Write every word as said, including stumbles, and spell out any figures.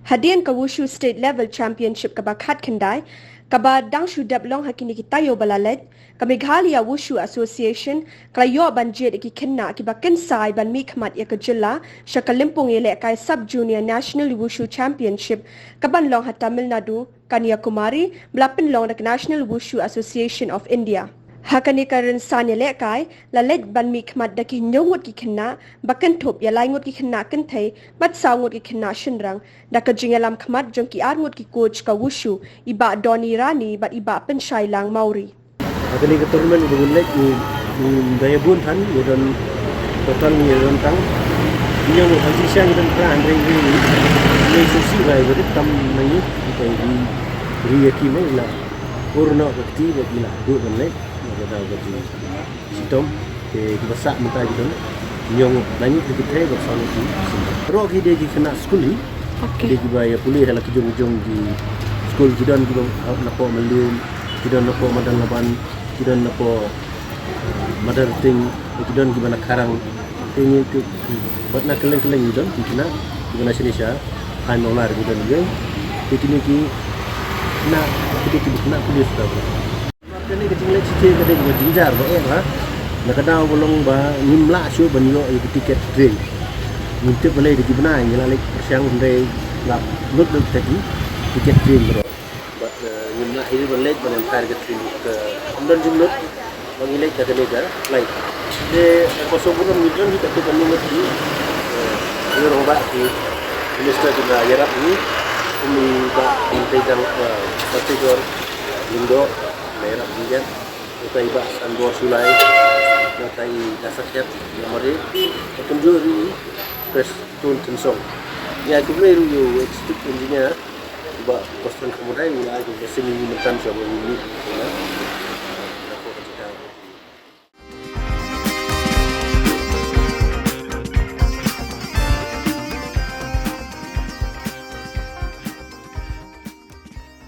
Hadien ka Wushu State Level Championship kaba khatkhyndai, kaba dang shu dep long ha kine ki taïew ba la leit, ka Meghalaya Wushu Association ka la ïoh ban jied ïa ki khynnah kiba kynsai ban mihkhmat ïa ka jylla sha ka lympung ïalehkai Sub Junior National Wushu Championship kaban long ha Tamil Nadu, Kanyakumari, ba la pynlong da ka National Wushu Association of India. Ha kane ka rynsan ïalehkai, la leit ban mihkhmat da ki hynñiew ngut ki khynnah, ba kynthup ïa lai ngut ki khynnah kynthei, bad saw ngut ki khynnah shynrang, da ka jingïalam khmat jong ki ar ngut ki coach ka Wushu, i Bah Donny Rani, bad i Bah Pynshailang Mawrie. Ha kane ka tournament ba ngin leit, ngi, ngi da ïa bun than, ngi don total ngi don tang hynñiew ngut, ha jingshisha ngi don phra, hynrei ngi, ngi sngewsih ba ïa ba rit tam na ngi, ngi ri, ri ïa ki, me la ur noh ka kti ba ki la duh ban leit na ka daw ka jingshitom. Te kiba sah mynta ki don hynñiew ngut, lai ngut ki kynthei bad saw ngut ki shynrang. Baroh ki dei ki khynnah skul hi. Ki dei kiba ïa pule ha la ki jong ki jong ki skul, ki don kiba napoh Mylliem, ki don napoh Madanlaban, ki don napoh, uh, Mother Ting, ki don kiba na Kharang. Te ngi ki, bad na kylleng kylleng ngi don ki khynnah kiba na shane sha Thaiñ Mawlar, ki don ngi. Te kine ki khynnah, ki dei ki khynnah pule suda. Kane ka jingleit shisha ka dei kaba jynjar ba eh, ha. Na ka daw ba long ba ngim lah shuh ban ïoh ïa ka tiket train. Ngim tip balei, da ki bnai ngi la leit pyrshang, hynrei la lut lut ka tiket train baroh. Bad, eh, ngim lah hi ban leit ban wan phai ka train, ka ym don jingmut ba ngi leit da kane ka flight. Te, eh, ka sngewbha burom ngi don hi katto katne ngut ki, eh, ki rangbah, ki minister kiba ïarap ngi, kum i Bah Teilang, eh, Bah Teijor Lyngdoh, ba ïarap ngi ïa, nangta i Bah Sanbor Shullai, nangta i Da Sakhiat Lamare, bad kumjuh ruh i Prestone Tynsong. Ïa, kumne ruh ïa u executive engineer, Bah Koston Kharmodai, u la ai ka blessing ïa ngi mynta sha ba ngi mih, ïa.